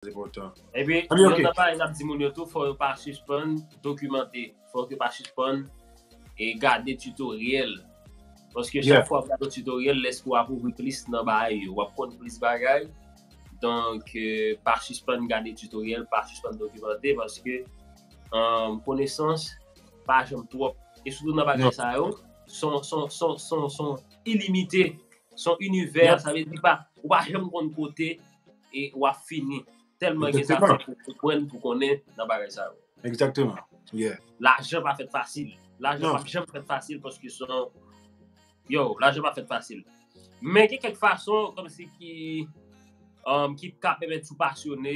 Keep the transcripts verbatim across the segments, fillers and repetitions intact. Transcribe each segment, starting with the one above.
Trè enpòtan. Epi, yon lòt bagay n ap di moun yo tou, fò yo pa sispann dokimante. Fò yo pa sispann e gade tutoriel. Paske chak fwa w ap gade yon tutoriel, lespri w ap ouvri plis nan bagay yo. W ap konn plis bagay. Donk, pa sispann gade tutoriel, pa sispann dokimante, paske konesans pa janm twòp. E sitou nan bagay sa yo, son, son, son, son, son ilimite. Son inivè, sa vle di pa, ou pa janm konn kote e w ap fini. Tèlman gen zafè pou konprann, pou konnen nan bagay sa yo. Egzakteman. Yeah. Lajan pa fèt fasil. Lajan pa janm fèt fasil paske son... Yo, lajan pa fèt fasil. Men gen kèk fason, kòmsi ki, um, ki ka pèmèt ou pasyone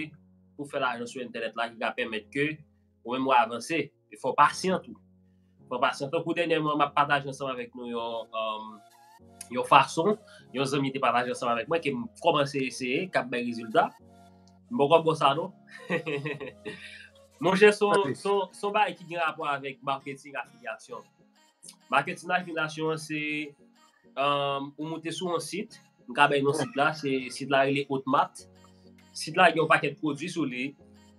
pou fè lajan sou entènèt la, ki ka pèmèt ke ou menm ou avanse. E fò w pasyan tou. Fò w pasyan. Tankou dènyèman, m ap pataje ansanm avèk nou yon, um, yon fason, yon zanmi te pataje ansanm avèk mwen, ke m kòmanse eseye, k ap bay rezilta. M poko bò sa non. Monchè, son, son, son bagay ki gen rapò avèk marketing afilyasyon. Marketing afilyasyon an se, um, ou moute sou yon sit, m ka bay non sit la, se sit la rele Hotmart. Sit la gen yon pakèt pwodui sou li.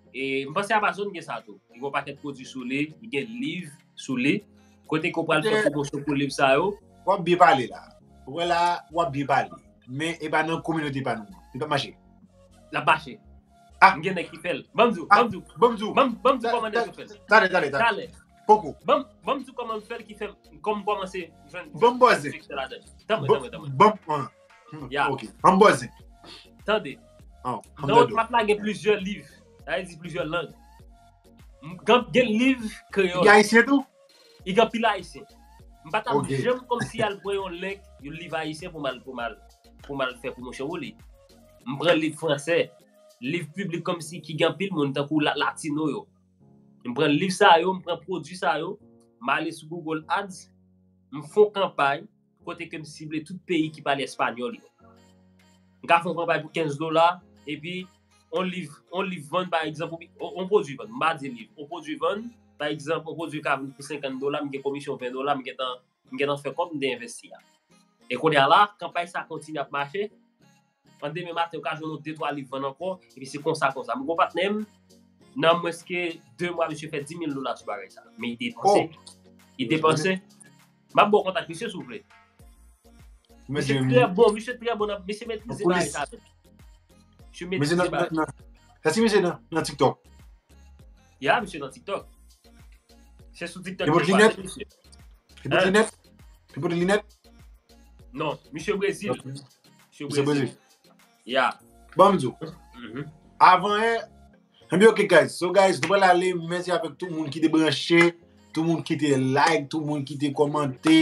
E m panse Amazon gen sa tou. Li gen yon pakèt pwodui sou li, li gen liv sou li. Kote ke w pral fè pwomosyon pou liv sa yo. W ap byen pale la. Ou wè la, w ap byen pale. Men e pa nan kominote pa nou. Li p ap mache. L ap mache. M gen nèg ki fè l. Ban m di w, ban m di w. Ban m di w. Ban m di w kòman nèg yo fè l. Talè, talè, talè. Poko. Ban m, ban m di w kòman m fè l ki fè m, kòm m kòmanse jwenn... Ban m bòzen. Tanmen, tanmen, tanmen. Ban m... Ya. Ok. Ban m bòzen. Tande. Nan Hotmart la gen plizyè liv. Sa vle di plizyè lang. Gen, gen liv kreyòl. Gen ayisyen tou? Li gen anpil ayisyen. M pa t ap janm kòmsi al pran yon link, yon liv ayisyen pou m al, pou m al, pou m al fè pwomosyon pou li. M pran liv fransè, liv piblik kòmsi ki gen anpil moun tankou la, latino yo. M pran liv sa yo, m pran pwodui sa yo, m ale sou Google Ads, m fè yon kanpay kote ke m sible tout peyi ki pale espanyòl yo. M ka fè yon kanpay pou kenz dola, epi yon liv, yon liv vann, pa egzanp, yon pwodui vann, m pa di liv, yon pwodui vann, pa egzanp, yon pwodui ka vann pou senkant dola, m gen komisyon ven dola, m gentan, m gentan fè kòb, m te envesti a. E kounye a la, kanpay sa kontinye ap mache, an demen maten, ou ka jwenn yon de twa liv vann ankò, epi se konsa, konsa. M gon patnè m, nan mwens ke de mwa, misye fè dis mil dola sou bagay sa. Men li depanse. Li depanse. M ap ba w kontak misye, si w vle. Misye trè bon, misye trè bon, misye metrize bagay sa. Misye metrize bagay. Èske misye nan, nan TikTok? Ya, misye nan TikTok. Se sou TikTok. Li pote linèt? Li pote linèt? Li pote linèt? Non, misye Brezil. Misye Brezil. Ya. Ban m di w. Avan yè, anben, ok, guys. So, guys, nou pral ale. Mèsi avèk tout moun ki te branche, tout moun ki te like, tout moun ki te kòmante.